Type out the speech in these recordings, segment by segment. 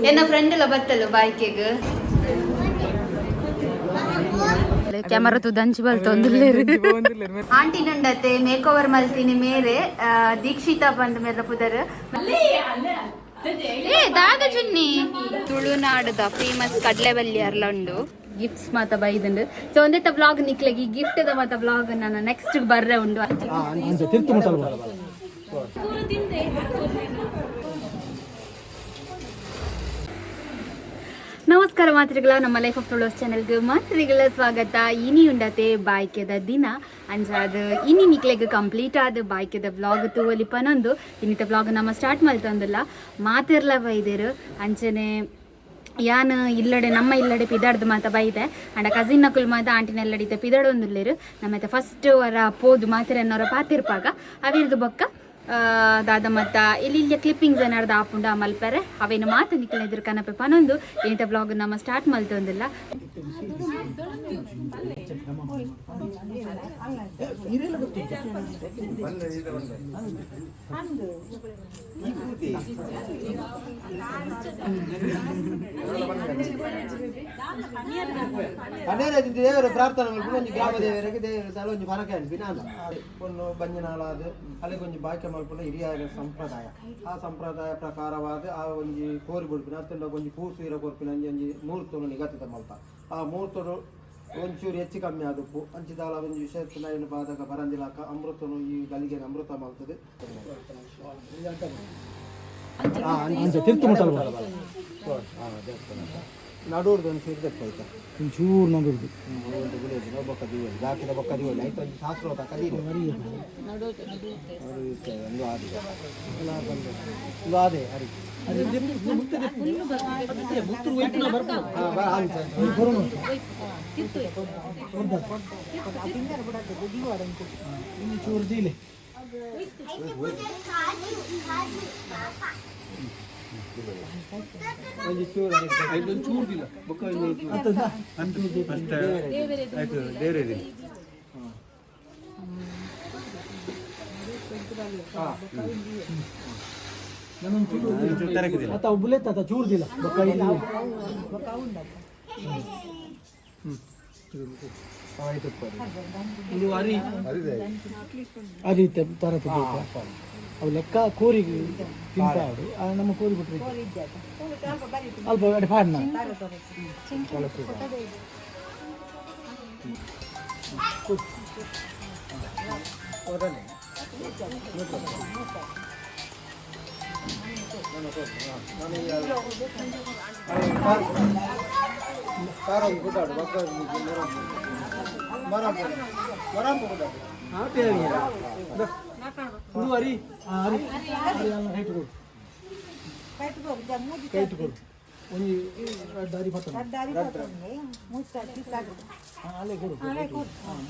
ಎನ್ನ ಫ್ರೆಂಡ್ ಎಲ್ಲ ಬತ್ತಲ್ಲ ಬಾಯ್ಕೆಗ್. Camera ತುದಂಚಿ ಬಲ್ತೊಂದುಲ್ಲೇರು. Aunty ನಂಡತೆ make over ಮಲ್ತೀನಿ ಮೇರೆ ದೀಕ್ಷಿತಾ ಬಂದ್ ಮೇರೆ ಪುದರ್. ಏ ದಾದ ಚುನ್ನಿ, ತುಳುನಾಡದ ಫೇಮಸ್ ಕಡ್ಲೆಬಲ್ಲಿ ಅರ್ಲ ಉಂಡು. ಗಿಫ್ಟ್ಸ್ ಮಾತ ಬೈದುಂಡು. ಸೊ ಒಂದೆತ್ತ ಬ್ಲಾಗ್ ನಿಕ್ಲೆಗ್ ಈ ಗಿಫ್ಟ್ ದ ಮಾತ ಬ್ಲಾಗ್ ನಾನು ನೆಕ್ಸ್ಟ್ ಬರ್ರೆ ಉಂಡು. ನಮಸ್ಕಾರ ಮಾತ್ರಿಗಳ, ನಮ್ಮ ಲೈಫ್ ಆಫ್ ತುಳುವಸ್ ಚಾನೆಲ್ಗೆ ಮಾತ್ರಿಗಳ ಸ್ವಾಗತ. ಇನಿ ಉಂಡತೆ ಬಾಯ್ಕೆದ ದಿನ. ಅಂಚಾದ್ ಇನಿ ನಿಕ್ಲೆಗ್ ಕಂಪ್ಲೀಟ್ ಆದ ಬಾಯ್ಕೆದ ವ್ಲಾಗ್ ತೂವಲಿ ಪನೊಂದು ಇನ್ನಿತ ವ್ಲಾಗ್ ನಮ್ಮ ಸ್ಟಾರ್ಟ್ ಮಲ್ತೊಂದುಲ್ಲ. ಮಾತೆರ್ಲ ಬೈದೆರು. ಅಂಚನೆ ಯಾನ್ ಇಲ್ಲಡೆ ನಮ್ಮ ಇಲ್ಲಡೆ ಪಿದಾಡ್ದು ಮಾತ ಬೈದೆ. ಅಂಡ ಕಸಿನ್ ನಕುಲು ಮಾತ ಆಂಟಿನೆಲ್ಲಡಿತ ಪಿದಾಡೊಂದುಲ್ಲೆರು. ನಮ್ಮತ್ತೆ ಫಸ್ಟ್ ವರ ಪೋದು ಮಾತೆರನ್ನವರ ಪಾತಿರ್ಪಾಗ ಅವಿರ್ದು ಬೊಕ್ಕ ದಾದ ಮತ್ತ ಇಲ್ಲಿ ಇಲ್ಲಿ ಕ್ಲಿಪ್ಪಿಂಗ್ಸ್ ಏನಾರ್ದು ಆಪುಂಡ ಮಲ್ಪೆರೆ ಅವೇನು ಮಾತು ನಿಕ್ಲೆನ ಎದುರು ಕನಪೆ ಪನೊಂದು ಇಂಥ ಬ್ಲಾಗ್ ನಮ್ಮ ಸ್ಟಾರ್ಟ್ ಮಲ್ತೊಂದಿಲ್ಲ. ದೇವರ ಪ್ರಾರ್ಥನೆ ಮಲ್ಪುನ ಒಂಜಿ ಗ್ರಾಮ ದೇವರಿಗೆ ದೇವರ ತಲ ಒಂಜಿ ಫರಕ ಅನ್ಪಿನ ಪೊನ್ನು ಬಂಜನಾಳಾದ ಅಲೆಗ್ ಒಂಜಿ ಬಾಯ್ಕೆ ಮಲ್ಪುನ ಹಿರಿಯರ ಸಂಪ್ರದಾಯ. ಆ ಸಂಪ್ರದಾಯ ಪ್ರಕಾರವಾದ ಆ ಒಂಜಿ ಕೋರಿ ಬುಡ್ಪಿನ ಅತ್ತಂಡ ಒಂಜಿ ಪೂಸು ಇರ ಕೊರ್ಪಿನ ಒಂಜಿ ಒಂಜಿ ಮೂರ್ತನು ನಿಗದಿತ ಮಲ್ಪ. ಆ ಮೂರ್ತನು ಒಂಚೂರು ಹೆಚ್ಚು ಕಮ್ಮಿ ಆದುಪ್ಪು ಅಂಚಿದಾಲ ಒಂಜಿ ವಿಷಯ ಏನು ಬಾಧಕ ಬರಂದಿಲಾಕ ಅಮೃತನು ಈ ಗಲಿಗೆ ಅಮೃತ ಮಲ್ತದೆ. ನಡುರ್ದು ಒಂಚೂರು ದೆಪ್ಪ ಆಯ್ತಾ? ಒಂಚೂರು ನಡುರ್ದು. ಒಂದು ಗುಲೇಜ್ ಬೊಕ್ಕ ದಿವೊಲಿ ಬಾಕಿದ ಬೊಕ್ಕ ದಿವೊಲಿ ಐತ ಒಂಜಿ ಶಾಸ್ತ್ರ ಕದೀರಿ ಒಂದು ಆದಿ ಒಂದು ಆದೆ ಅರಿ. ಹಾ, ಬಾ, ಅಂಚ. ಚೂರು ದೀಲೆ. ಒಂಜಿ ಚೂರು ಅರಿ. ಚೂರು ದಿಲ್ಲ. ಅತ್ತ ಬುಲೆತ್ ಅತ್ತ ಚೂರು ದಿಲ್ಲ ಬೊಕ್ಕ ಇಲ್ಲಿ. ಇದು ಅರಿ ಅರಿ ತರತ ಅವು ಲೆಕ್ಕ ಕೋರಿಗೆ ತಿಂತಾಡು. ನಮ್ಮ ಕೋರಿ ಬಿಟ್ರೆ ಅಲ್ಪ ಅಡೆ ಪಾಡ್ನ. ಖಾರ ಒಂದು ಗುಡ್ಡಾಡು ಬೊಕ್ಕ ಮರಂಪು ಮರಂಪು ಗುಡ್ಡಾಡು. ಇದು ಅರಿ ಅರಿ ಅರಿ ಅಲ್ಲ, ಕೈಟ್ ಕೊಡು, ಕೈಟ್ ಕೊಡು. ಒಂಜಿ ರಡ್ಡ್ ಅರಿ ಪತ್ತೊಂದು. ಅಲ್ಲೇ ಕೊಡು.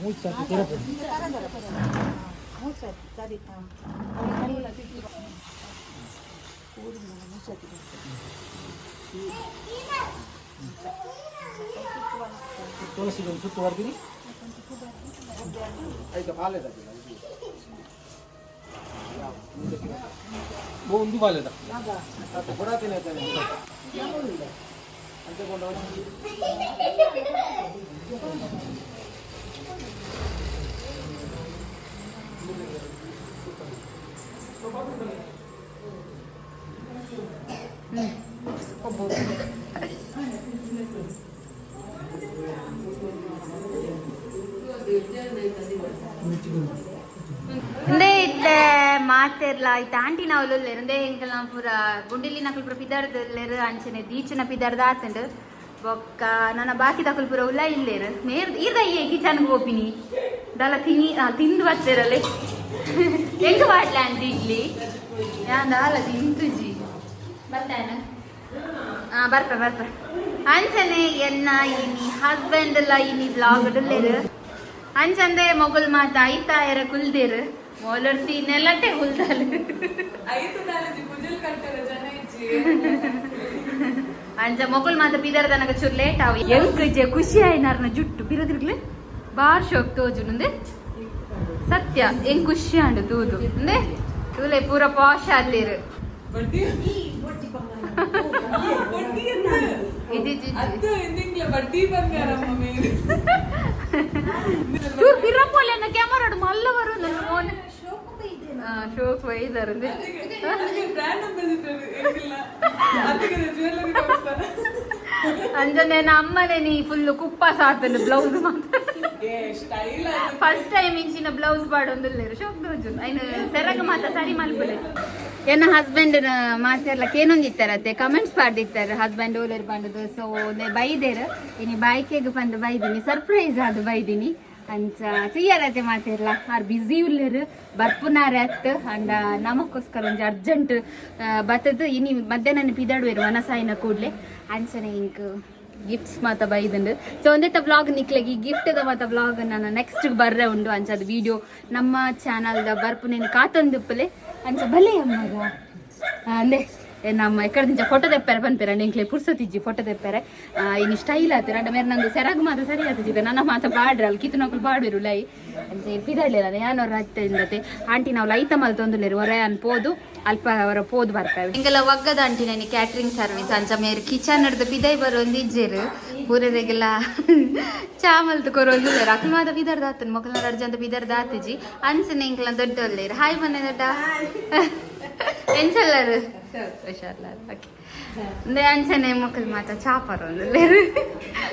ಮೂಜಿ ಸರ್ತಿ ಕೊರಪು. ತುಳಸಿಗೆ ಒಂದು ಸುತ್ತು ಬರ್ತೀನಿ. ಆಯ್ತು ಪಾಲೇದ. ಒಂದು ಬಾಲೆದ. ಕೊಡಾತೀನಿ ಆಯ್ತಾನೆ ಅಂಚೆ. ಇಂದೇ ಇತ್ತೆ ಮಾತೆರ್ಲ ಇತ್ತೆ ಆಂಟಿ ನಾವುಲು ಇಂದೇ ಎಂಕಲ್ನ ಪೂರ ಗುಂಡಿಲಿ ನಕುಲು ಪೂರ ಪಿದಾರ್ದಲ್ಲೇರು. ಅಂಚನೆ ದೀಚುನ ಪಿದಾರ್ದ ಆತಂಡು. ಬೊಕ್ಕ ನನ್ನ ಬಾಕಿ ದಕುಲು ಪೂರ ಉಲ್ಲ ಇಲ್ಲೇರು. ಮೇರ್ ಈರ್ದ ಈ ಕಿಚನ್ ಗೋಪಿನಿ ದಲ ತಿನಿ ತಿಂದು ಬರ್ತಿರಲೆ. ಹೆಂಗ ಬಾಟ್ಲ ಆಂಟಿ ಇಡ್ಲಿ ಯಾನ್ ದಾಲ ತಿಂತುಜಿ ಬರ್ತಾನ. ಬರ್ಪ ಬರ್ಪ. ಅಂಚನೆ ಎನ್ನ ಇನಿ ಹಸ್ಬೆಂಡ್ ಎಲ್ಲ ಇನಿ ಬ್ಲಾಗ್ ಡುಲ್ಲೇರು. ಅಂಚಂದೆ ಮೊಗಲ್ ಮಾತ ಐತಾಯರ ಕುಲ್ದೇರು ಮೋಲರ್ಸಿ ನೆಲಟೆ ಹುಲ್ದಾಲು. ಅಂಚ ಮೊಗಲ್ ಮಾತ ಪಿದರ್ದನಗ ಚೂರು ಲೇಟ್ ಆವು. ಎಂಕ್ ಜೆ ಖುಷಿ ಆಯ್ನಾರ್ನ ಜುಟ್ಟು ಪಿರದಿರ್ಗ್ಲೆ ಬಾರ್ ಶೋಕ್ ತೋಜುನುಂದೆ. ಸತ್ಯ ಎಂಕ್ ಖುಷಿ ಆಂಡು ತೂದು. ಅಂದೆ ತೂಲೆ ಪೂರ ಪಾಶ್ ಆತೇರು. ಅತ್ತು ಇಂದಿಂಗ್ಲ ಬಡ್ಡಿ ಬಂದಾರಮ್ಮ ಮೇರು. ಚೂರು ಪಿರಪೋಲೆ ಕ್ಯಾಮರಾ ಮಲ್ಲ ಬರು ನನ್ನ ಫೋನ್. ಶೋಕ್ ಬೈದಾರ. ಬ್ರ್ಯಾಂಡ್ ಅಂಬಾಸಿಡರ್ ಎಂಗಿಲ್ಲ ಅದಕ್ಕೆ ಜ್ಯುವೆಲ್ಲರಿ ಬಾಕ್ಸ್. ಅಂಜನೆ ಅಮ್ಮನೆ ನೀ ಫುಲ್ ಕುಪ್ಪ ಸಾತನು ಬ್ಲೌಸ್ ಮಾತ್ರ. ಏ ಸ್ಟೈಲ್. ಫಸ್ಟ್ ಟೈಮ್ ಇಂಚಿನ ಬ್ಲೌಸ್ ಪಾಡೊಂದುಲ್ಲೆರ್, ಶೋಕ್ ದೋಜು. ಐನ್ ಸೆರಗ ಮಾತ ಸರಿ ಮಲ್ಪುಲೆ. ಎನ್ನ ಹಸ್ಬೆಂಡ್ ಮಾತೆರ್ಲ ಕೇನೊಂದಿತ್ತಾರತ್ತೆ, ಕಮೆಂಟ್ಸ್ ಪಾಡ್ದಿತ್ತಾರೆ ಹಸ್ಬೆಂಡ್ ಓಲೇರ್ ಪಂಡದು. ಸೊ ಬೈದೇರ್, ಇನಿ ಬಾಯ್ಕೆಗ್ ಪಂದ್ ಬೈದಿನಿ, ಸರ್ಪ್ರೈಸ್ ಅದು ಬೈದಿನಿ. ಅಂಚ ತುಯ್ಯರತೆ ಮಾತೆರ್ಲ ಆರ್ ಬಿಸಿ ಉಲ್ಲೆರ್, ಬರ್ಪುನಾರೆ ಅತ್. ಅಂಡ ನಮಕ್ಕೋಸ್ಕರ ಒಂಜಿ ಅರ್ಜೆಂಟ್ ಬತ್ತದು ಇನಿ ಮಧ್ಯಾಹ್ನ ಪಿದಾಡುವೆರ್ ಮನಸಾಯಿನ ಕೂಡ್ಲೆ. ಅಂಚನೆ ಇಂಕ್ ಗಿಫ್ಟ್ಸ್ ಮಾತ ಬೈದುಂಡು. ಸೊ ಒಂದೆತ್ತ ವ್ಲಾಗ್ ನಿಕ್ಲೆಗ್ ಈ ಗಿಫ್ಟ್ the ಮಾತ ವ್ಲಾಗ್ ನಾನು ನೆಕ್ಸ್ಟ್ ಬರ್ರೆ ಉಂಡು. ಅಂಚ ಅದು ವಿಡಿಯೋ ನಮ್ಮ ಚಾನಲ್ ದ ಬರ್ಪುನೇನು ಕಾತೊಂದುಪ್ಪಲೆ. ಅಂಚ ಬಲೆ ಅಮ್ಮಗ ಅಂದೆ ನಮ್ಮ ಎಕ್ಕಡ ದಿಂಚ ಫೋಟೋ ತೆಪ್ಪಾರೆ ಪನ್ಪೇರ, ಎಂಕ್ಲೆ ಪುರ್ಸೊತಿಜ್ಜಿ ಫೋಟೋ ತೆಪ್ಪಾರೆ. ಇನ್ನು ಸ್ಟೈಲ್ ಆತರ ಅಂಡ ಮೇರೆ ನಂದು ಸೆರಗ್ ಮಾತ ಸರಿ ಆತಜಿದೆ. ನನ್ನ ಮಾತ ಪಾಡ್ರ ಅಲ್ಲಿ ಕಿತ್ತನೊಕಲು ಪಾಡ್ಬೇರು ಲೈ. ಅಂಚ ಪಿದಾಡ್ಲಿಲ್ಲ ಯಾನೋರು ಹತ್ತಿಂದತೆ. ಆಂಟಿ ನಾವು ಲೈತ ಮಲ್ತೊಂದುಲ್ಲೇರು, ಹೊರ ಅನ್ ಪೋದು ಅಲ್ಪ ಅವರ ಪೋದು ಬರ್ತಾವೆ. ಹಿಂಗೆಲ್ಲ ಒಗ್ಗದ ಆಂಟಿ ನನಗೆ ಕ್ಯಾಟ್ರಿಂಗ್ ಸರ್ವಿಸ್. ಅಂಚ ಮೇರ್ ಕಿಚನ್ ಹಿಡ್ದು ಪಿದೈ ಬರೋಂದು ಇಜ್ಜೇರು, ಪೂರೆರೆಗೆಲ್ಲ ಚಾ ಮಲ್ತು ಕೊರೊಂದು ಅಕ್ಲು ಮಾತ ಬಿದರ್ದ ಆತನ ಮೊಕಲ್ನ ಅರ್ಜಂತ ಬಿದರ್ದ ಆತಿಜಿ. ಅಂಚನೆ ಇಂಕ್ಲ ದೊಡ್ಡ ಒಲ್ಲೇರು. ಹಾಯ್ ಮನೆ ದೊಡ್ಡ ಎಂಚಲ್ಲಾರು ಹುಷಾರ್ಲಾರು? ಓಕೆ. ಅಂದ್ರೆ ಅಂಚನೆ ಮೊಕಲ್ ಮಾತ ಚಾ ಪರೊಂದುಲ್ಲೇರು.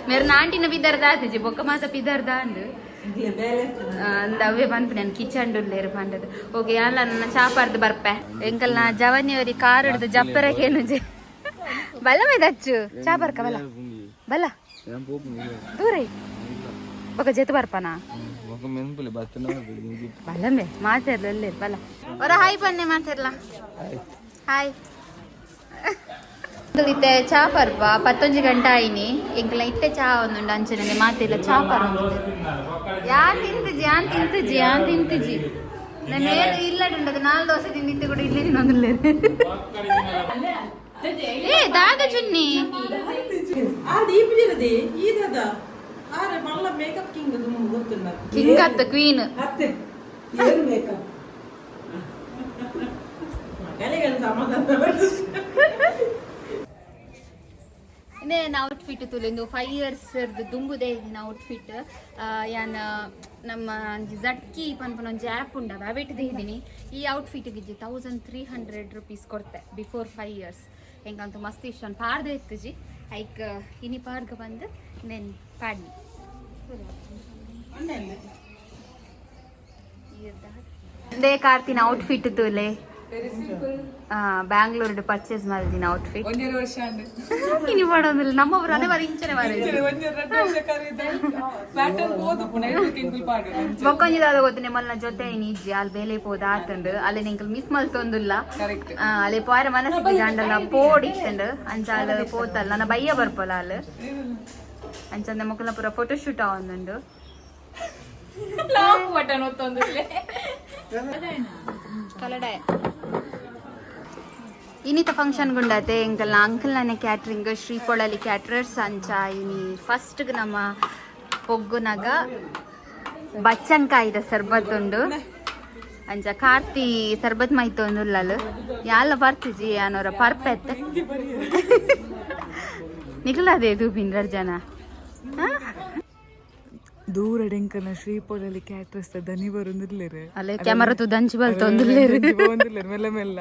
ಮೇರ್ ಆಂಟಿನ ಬಿದರ್ದ ಆತಿಜಿ, ಬೊಕ್ಕ ಮಾತ ಪಿದರ್ದ ಅಂದು ಅಂದ ಅವೇ ಪನ್ಪು ನಾನು ಕಿಚನ್ ಉಲ್ಲೇರು ಪಂಡದು. ಓಕೆ, ಅಲ್ಲ ನನ್ನ ಚಾಪಾರ್ದು ಬರ್ಪೆ. ಎಂಕಲ್ನ ಜವನಿಯವರಿ ಕಾರ್ ಹಿಡ್ದು ಜಪ್ಪರಕೇನುಜೆ. ಬಲ್ಲ ಮೇದಚ್ಚು ಚಾ ಬರ್ಕ ಬಲ್ಲ ಬಲ್ಲ ದೂರ ಬೊಕ ಜೆತ್ ಬರ್ಪನಾ. ಬಲ್ಲಂಬೆ ಮಾತಾಡ್ಲ ಒಲ್ಲೇರು ಬಲ್ಲ. ಹೊರ ಹಾಯ್ ಬನ್ನಿ ಮಾತಾಡ್ಲ. ಹಾಯ್. ಇತ್ತೆ ಚಾ ಪರ್ಪ 11 ಗಂಟೆ ಆಯ್ನಿ. ಎಂಕಲ್ನ ಇತ್ತೆ ಚಾ ಒಂದುಂಡು. ಅಂಚನೆ ಮಾತಿಲ್ಲ ಚಾ ಪರ್. ಯಾನ್ ತಿಂತುಜಿ, ಯಾನ್ ತಿಂತುಜಿ, ಯಾನ್ ತಿಂತುಜಿ. ನಾನು ಇಲ್ಲ ಉಂಡದು ನಾಲ್ ದೋಸೆ ತಿಂದಿತ್ತು ಕೂಡ ಇಡ್ಲಿ ತಿನ್ನೊಂದಿಲ್ಲ. ಏ ದಾದ ಚುನ್ನಿ. ಆ ದೀಪಜಿರದಿ ಈದದ ಆರೆ ಮಲ್ಲ ಮೇಕಪ್ ಕಿಂಗ್ ಗೊತ್ತುಂಡ. ಕಿಂಗ್ ಅತ್ತ ಕ್ವೀನ್. ಅತ್ತೆ ಏನು ಮೇಕಪ್ ಮಗನಿಗೆ ಸಮಾಧಾನ. ಇನ್ನೇನು ಔಟ್ಫಿಟ್ ತುಲೆಂದು 5 ಇಯರ್ಸ್ ದುಂಬುದೇ ಇದಿನ ಔಟ್ಫಿಟ್. ಯಾನ್ ನಮ್ಮ ಒಂಜಿ ಜಟ್ಕಿ ಪನ್ಪುನ ಒಂಜಿ ಆ್ಯಪ್ ಉಂಡ ಅವೆಟ್ ಇದ್ದೀನಿ. ಈ ಔಟ್ಫಿಟ್ ಗಿಜ್ಜಿ ₹1300 ಕೊಡ್ತೆ ಬಿಫೋರ್ 5 ಇಯರ್ಸ್. ಎಂಕಂತೂ ಮಸ್ತ್ ಇಷ್ಟ, ಪಾಡ್ದೆ ಇತ್ತುಜಿ. ಐಕ್ ಇನಿ ಪಾರ್ಗ್ ಬಂದು ನೆನ್ ಪಾಡ್ನಿ. ಅದೇ ಕಾರ್ತಿನ ಔಟ್ಫಿಟ್ ತೂಲೆ. Very simple. Bangalore purchase ಮಾಡಿದಿನ ಔಟ್ಫಿಟ್. ಒಂಜೆರಡು ವರ್ಷ ಅಂಡ್ ಇನಿ ಮಾಡೋದಿಲ್ಲ ನಮ್ಮವರು ಅದೇ ಬಾರಿ ಇಂಚನೆ ಬಾರಿ. ಒಂಜೆರಡು ರಡ್ಡು ವರ್ಷ ಕರೀದ ಪ್ಯಾಟರ್ನ್ ಪೋದು ಪುನಃ ಕಿಂಗುಲ್ ಪಾಡು. ಬೊಕ್ಕೊಂಜಿದಾದ ಗೊತ್ತು ನಿಮ್ಮಲ್ನ ಜೊತೆ ಇಜ್ಜಿ ಅಲ್ಲಿ ಬೇಲೆ ಪೋದ ಆತಂಡು. ಅಲ್ಲಿ ನಿಂಕಲ್ ಮಿಸ್ ಮಲ್ತೊಂದುಲ್ಲ. ಕರೆಕ್ಟ್. ಅಲ್ಲಿ ಪೋರ ಮನಸ್ಸಿಗೆ ಜಾಂಡಲ್ಲ ಪೋಡಿತ್ತಂಡು. ಅಂಚ ಅಲ್ಲಿ ಪೋತಲ್ಲ ನನ್ನ ಬಯ್ಯ ಬರ್ಪಲ್ಲ ಅಲ್ಲಿ. ಅಂಚಂದ ಮೊಕ್ಕಲ ಪೂರ ಫೋಟೋ ಶೂಟ್ ಆವೊಂದುಂಡು. ಲಾಕ್ ಬಟನ್ ಒತ್ತೊಂದು. ಕಲಡ ಇನ್ನಿತ ಫಂಕ್ಷನ್ ಗುಂಡಾತೆ. ಎಂಕಲ್ನ ಅಂಕಲ್ನೇ catering, ಶ್ರೀಪೊಳಲಿ caterers. ಅಂಚ ಇನಿ ಫಸ್ಟ್ ನಮ್ಮ ಪೊಗ್ಗುನಗ ಬಚ್ಚಂಕಾಯಿದ ಸರ್ಬತ್ ಉಂಡು. ಅಂಚ ಕಾರ್ತಿ ಸರ್ಬತ್ ಮೈತೊಂದುಲ್ಲಲು ಯಾಲ ಬರ್ತಿಜಿ ಯಾನೋರ ಪರ್ಪೆತ್ ನಿಕಲದೆ ದೂಬಿನ್ ಜನ. ದೂರ ಡೆಂಕನ ಶ್ರೀಪೊಳಲಿ ಕ್ಯಾಟ್ರಸ್ ದನಿ ಬರುಂದಿಲ್ಲೇರು. ಅಲ್ಲೇ ಕ್ಯಾಮರಾ ತುದಂಚಿ ಬಲ್ತೊಂದುಲ್ಲೇರು. ಮೆಲ್ಲ ಮೆಲ್ಲ.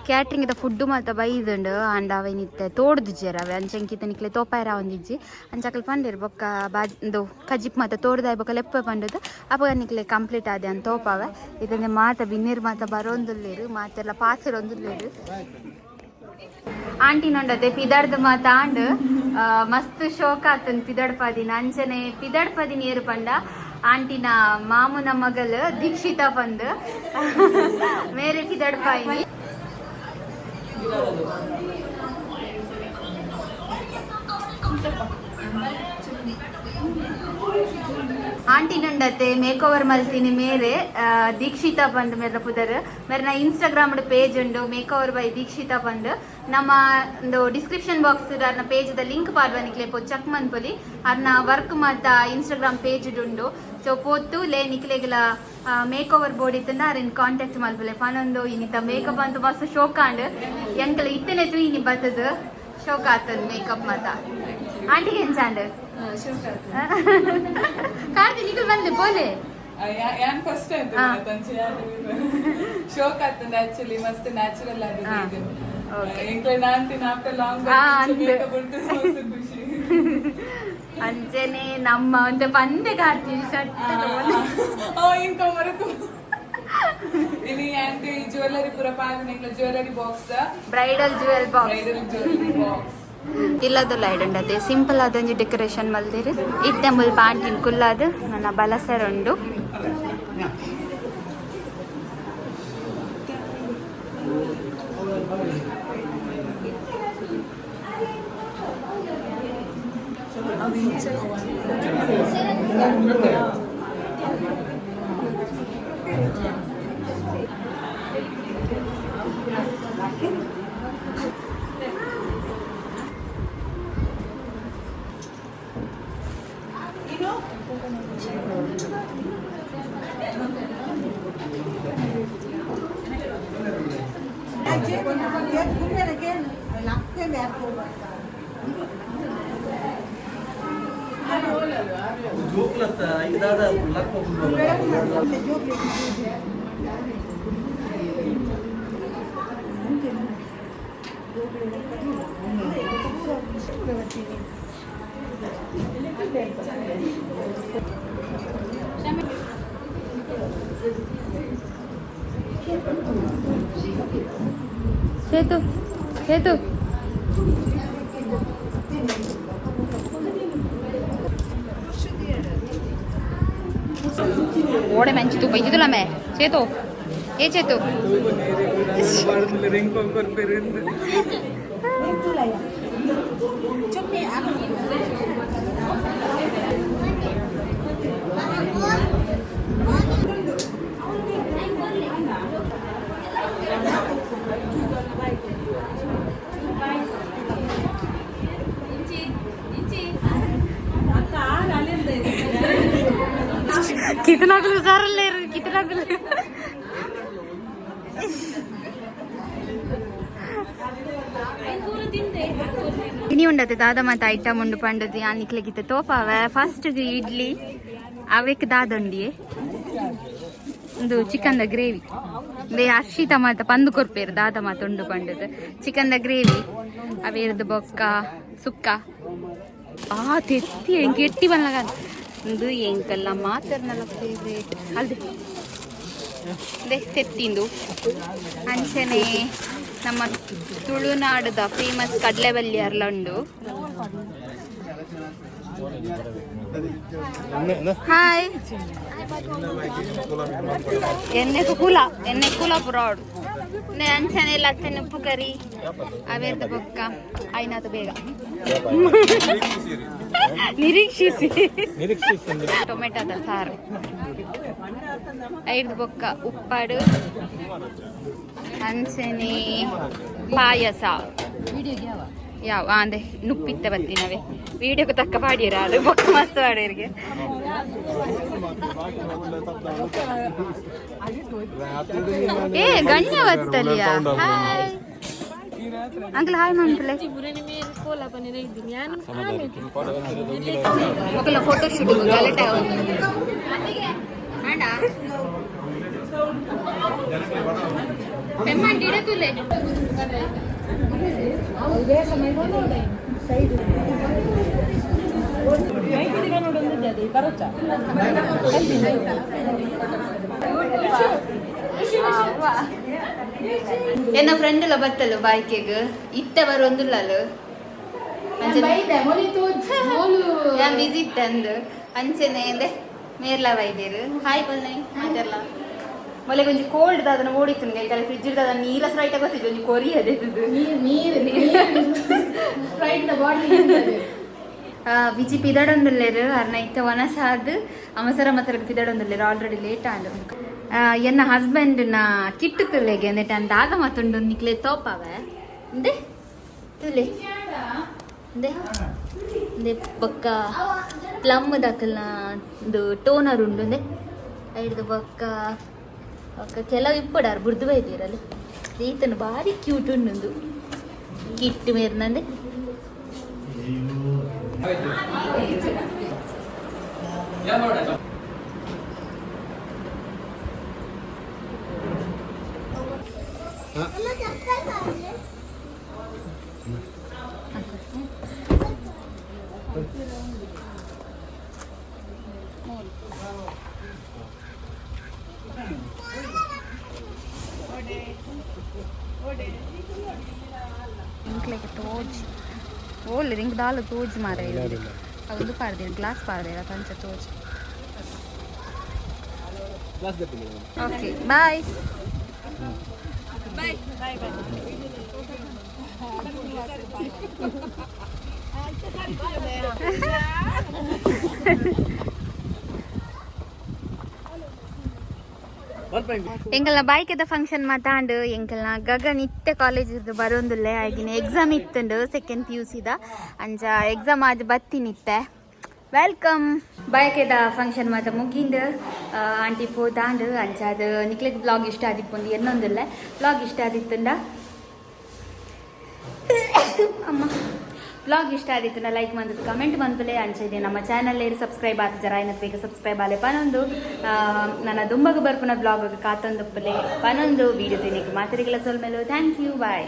ಕ್ಯಾಟ್ರಿಂಗ್ the food ಮಾತ ಬೈದುಂಡು. ಅಂಡ ಅವೇನಿತ್ತೆ ತೋಡ್ದಿಜ್ಜೆರ್ ಅವೆ. ಅಂಚ ನಿಕ್ಲೆ ತೋಪಾಯರ ಒಂದಿಜ್ಜಿ. ಅಂಚ ಅಕಲ್ ಪಂಡೆರ್ ಬೊಕ್ಕ ಬಾಜ್ ಇಂದು ಕಜಿಪ್ ಮಾತ ತೋಡ್ದಾಯ್ ಬೊಕ್ಕ ಲೆಪ್ಪ ಪಂಡದು ಅಪಗ ನಿಕ್ಲೆ ಕಂಪ್ಲೀಟ್ ಆದೆ ಅಂತ ತೋಪಾವೆ. ಇದನ್ನೇ ಮಾತ ಬಿನ್ನೇರು ಮಾತ ಬರೋಂದುಲ್ಲೇರು, ಮಾತೆಲ್ಲ ಪಾತೆರೊಂದುಲ್ಲೇರು. ಆಂಟಿ ನೊಂಡತೆ ಪಿದರ್ದು ಮಾತ ಆಂಡ್ ಮಸ್ತ್ ಶೋಕ್ ಆತನ್ ಪಿದಡ್ಪದಿನ. ಅಂಚನೆ ಪಿದಡ್ಪದಿನ ಏರು ಪಂಡ ಆಂಟಿನ ಮಾಮುನ ಮಗಲ್ ದೀಕ್ಷಿತಾ ಪಂದ್ ಮೇರೆ ಪಿದಡ್ಪಾಯಿನಿ. ಆಂಟಿ ನಂಡತೆ ಮೇಕ್ ಓವರ್ ಮಲ್ತೀನಿ ಮೇರೆ ದೀಕ್ಷಿತಾ ಪಂದ್ ಮೇರ್ನ ಪುದರ್. ಮೇರ್ನ ಇನ್ಸ್ಟಾಗ್ರಾಮ್ ಪೇಜ್ ಉಂಡು, ಮೇಕ್ ಓವರ್ ಬೈ ದೀಕ್ಷಿತಾ ಪಂದ್. ನಮ್ಮ ಒಂದು ಡಿಸ್ಕ್ರಿಪ್ಷನ್ ಬಾಕ್ಸ್ ಅರ್ನ ಪೇಜ್ ದ ಲಿಂಕ್ ಪಾಡ್ವ, ನಿಕ್ಲೆ ಪೋ ಚೆಕ್ ಮನ್ಪೊಲಿ. ಅರ್ನ ವರ್ಕ್ ಮಾತ ಇನ್ಸ್ಟಾಗ್ರಾಮ್ ಪೇಜ್ ಉಂಡು. ಸೊ ಪೋತು ಲೇ ನಿಕ್ಲೆಗ್ಲ make over board ಇತ್ತಂದ Aron contact ಮಲ್ಪುಲೆ ಪನೊಂದು. ಇನ್ನಿತ ಮೇಕಪ್ ಅಂತ ಮಸ್ತ್ ಶೋಕಾಂಡ್ ಎಂಕಲ ಇತ್ತನೆ ಇನಿ ಬತ್ತದ. ಶೋಕ್ ಆತನ್ ಮೇಕಪ್ ಮಾತ ಆಂಟಿಗೆ ಎಂಚಾಂಡ್ ಕಾರ್ತಿ ನಿಕಲ್ ಬಂದೆ ಬೋಲೆ ಯಾನ್ ಫಸ್ಟ್ ಆಯ್ತು ಶೋಕ್ ಆಗ್ತದೆ ಆಕ್ಚುಲಿ ಮಸ್ತ್ ನ್ಯಾಚುರಲ್ ಆಗಿದೆ. ಎಂಕ್ಲೆ ನಾನ್ ಆಫ್ಟರ್ ಲಾಂಗ್ ಮೇಕಪ್ ಮಸ್ತ್ ಖುಷಿ. ಅಂಚನೆ ನಮ್ಮ ಒಂದು ಪಂದೆ ಕಾರ್ತಿ ಶರ್ಟ್ ಇನ್ಕಮ್ ಮರೆತು ಇಲ್ಲಿ ಆಂಟಿ ಜ್ಯುವೆಲ್ಲರಿ ಪೂರ ಪಾರ್ನ jewellery box, bridal jewel box. Bridal jewellery box ಇಲ್ಲದಲ್ಲ ಐಡಂಡತೆ ಸಿಂಪಲ್ ಆದೊಂಜಿ ಡೆಕೋರೇಷನ್ ಮಲ್ದಿರು ಇತ್ತೆ ಮುಲ್ಪ ಆಂಟಿನ್ ಕುಲ್ಲಾದ್ ನನ್ನ ಬಲಸರ್ ಉಂಡು. ಸೇತು ಸೇತು ಓಡೆ ಮೆಂಚಿತು ಬೈಜಿದುಲ ಮೇ ಚೇತು ಏ ಚೇತು ಕಿತನಾಗಲು ಸಾರಲ್ಲೇ ಕಿತನಾಗಲು ಇನಿ ಉಂಡತೆ ದಾದ ಮಾತ ಐಟಮ್ ಉಂಡು ಪಂಡದು ಯಾನಿಕ್ಲೆಗಿತ್ತ ತೋಪಾವೆ. ಫಸ್ಟ್ ಇಡ್ಲಿ ಅವೆಕ್ ದಾದೊಂಡಿಯೆ ಒಂದು ಚಿಕನ್ the gravy ಬೇ ಹರ್ಷಿತ ಮಾತ ಪಂದು ಕೊರ್ಪೇರು ದಾದ ಮಾತ ಉಂಡು ಪಂಡದು ಚಿಕನ್ the gravy ಅವೇರ್ದು ಬೊಕ್ಕ ಸುಕ್ಕ ಆ ತೆತ್ತಿ ಎಂಕ್ ಎಟ್ಟಿ ಬನ್ನಗ ಒಂದು ಎಂಕಲ್ಲ ಮಾತರ್ನಲ್ಲ ಫೇವ್ರೇಟ್ ಅಲ್ದೆ they ತೆತ್ತಿಂದು. ಅಂಚನೆ ನಮ್ಮ ತುಳುನಾಡದ ಫೇಮಸ್ ಕಡಲೆಬಲ್ಲಿ ಅರ್ಲ ಉಂಡು. ಹಾಯ್ ಎಣ್ಣೆ ಕುಲ ಎಣ್ಣೆ ಕುಲ ಪುರಾಡು ಅಂಚನೆ ಲಚ್ಚನೆ ಉಪ್ಪು ಕರಿ ಅವೇರ್ದ ಬೊಕ್ಕ ಆಯ್ನಾತು ಬೇಗ ನಿರೀಕ್ಷಿಸಿ ಟೊಮೆಟೊದ ಸಾರು ಐದು ಬೊಕ್ಕ ಉಪ್ಪಾಡು ಅಂಚನೆ ಪಾಯಸ ಯಾವ ಅಂದೆ ನುಪ್ಪಿತ್ತ ಬತ್ತಿನವೆ ವಿಡಿಯೋಕ್ಕೆ ತಕ್ಕ ಪಾಡಿಯರ ಅದು ಬೊಕ್ಕ ಮಸ್ತ್ ಪಾಡಿಯರಿಗೆ. ಏ ಗಣ್ಯ ಬತ್ತಲಿಯ ಹಾಯ್ ಅಂಕಲ್ ಹಾಯ್ ಮಂತ್ಲೆ ಮೊಕಲ ಫೋಟೋ ಶೂಟ್ ಗಲಾಟೆ ಎನ್ನ ಫ್ರೆಂಡ್ ಎಲ್ಲ ಬತ್ತಲ್ಲ ಬಾಯ್ಕೆಗ್ ಇತ್ತೆ ಬರೋಂದುಲ್ಲಲು ಯಾನ್ ಬಿಸಿ ಇತ್ತಂದು ಅಂಚನೆ ಅಂದೆ ಮೇರ್ಲ ಬೈದೇರು ಹಾಯ್ ಬಲ್ನೈ ಮಾತಾಡ್ಲ ಮೊಲೆ ಒಂಜಿ ಕೋಲ್ಡ್ ದಾದನ ಓಡಿತ್ತು ಕೈಕಲೆ ಫ್ರಿಜ್ ದಾದ ನೀಲ ಸ್ಪ್ರೈಟ್ ಗೊತ್ತಿದ್ದು ಒಂಜಿ ಕೊರಿ ಅದೇ ನೀರು ಸ್ಪ್ರೈಟ್ ಬಾಟಲ್ ವಿಜಿ ಪಿದಡೊಂದುಲ್ಲೆರ್ ಅರ್ನ ಇತ್ತ ವನಸಾದ್ ಅವಸರ ಮಸರಗ್ ಪಿದಡೊಂದುಲ್ಲೆರ್ ಆಲ್ರೆಡಿ ಲೇಟ್ ಆಂಡ್. ಎನ್ನ ಹಸ್ಬೆಂಡ್ ನ ಕಿಟ್ಟು ತುಲೆಗೆ ಅಂದೆಟ್ ಅಂದಾಗ ಮತ್ತುಂಡು ನಿಕ್ಲೆ ತೋಪಾವೆ ಅಂದೆ ತುಲೆ ಅಂದೆ ಅಂದೆ ಬೊಕ್ಕ ಪ್ಲಮ್ ದಕಲ್ನ ಒಂದು ಟೋನರ್ ಉಂಡು ಅಂದೆ ಐಡ್ದು ಬೊಕ್ಕ ಬೊಕ್ಕ ಕೆಲವು ಇಪ್ಪಡಾರ್ ಬುಡ್ದು ಬೈದಿರಲ್ಲ ಈತನ ಭಾರಿ ಕ್ಯೂಟ್ ಉಂಡು ಕಿಟ್ಟು ಮೇರ್ನಂದೆ. ಇಂಕ್ಲೆಗೆ ತೋಜ್ ಓಲ್ ರಿಂಗ್ ದಾಲ ತೋಜ್ ಮಾರ. ಅದೊಂದು ಪಾಡ್ದೇರು, ಗ್ಲಾಸ್ ಪಾಡ್ದೇರ ತಂಚ ತೋಜ್. Okay, bye. Bye bye bye. ಎಂಕಲ್ನ ಬೈಕದ ಫಂಕ್ಷನ್ ಮಾತಾಂಡು. ಎಂಕಲ್ನ ಗಗನ್ ಇತ್ತೆ ಕಾಲೇಜ್ ಇದ್ದು ಬರೋಂದುಲ್ಲೆ. ಆಗಿನ ಎಕ್ಸಾಮ್ ಇತ್ತುಂಡು, ಸೆಕೆಂಡ್ ಪಿಯುಸಿದ. ಅಂಚ ಎಕ್ಸಾಮ್ ಆದ್ ಬತ್ತಿನಿತ್ತೆ. Welcome. ಬಯಕೆದ ಫಂಕ್ಷನ್ ಮಾತ ಮುಗಿಂದು, ಆಂಟಿ ಪೋತಾಂಡು. ಅಂಚ ಅದು ನಿಕ್ಲೆಗ್ ಬ್ಲಾಗ್ ಇಷ್ಟ ಆದಿಪ್ಪುಂದು ಎನ್ನೊಂದುಲ್ಲೆ. ಬ್ಲಾಗ್ ಇಷ್ಟ ಆದಿತ್ತುಂಡ, ಅಮ್ಮ, ಬ್ಲಾಗ್ ಇಷ್ಟ ಆದಿತ್ತುಂಡ ಲೈಕ್ ಮಂದದ್ದು ಕಮೆಂಟ್ ಮನ್ಪುಲೆ. ಅಂಚ ಇದೆ ನಮ್ಮ ಚಾನಲ್ ಸಬ್ಸ್ಕ್ರೈಬ್ ಆತ ಜರ ಏನತ್ ಬೇಗ ಸಬ್ಸ್ಕ್ರೈಬ್ ಆಲೆ ಪನೊಂದು. ನನ್ನ ದುಂಬಗ ಬರ್ಪುನ ಬ್ಲಾಗ್ ಕಾತೊಂದುಪ್ಪಲೆ ಪನೊಂದು. ವೀಡಿಯೋ ತಿನ್ನಿಗೆ ಮಾತರಿಗೆಲ್ಲ ಸೊಲ್ಮೆಲು. Thank you, bye.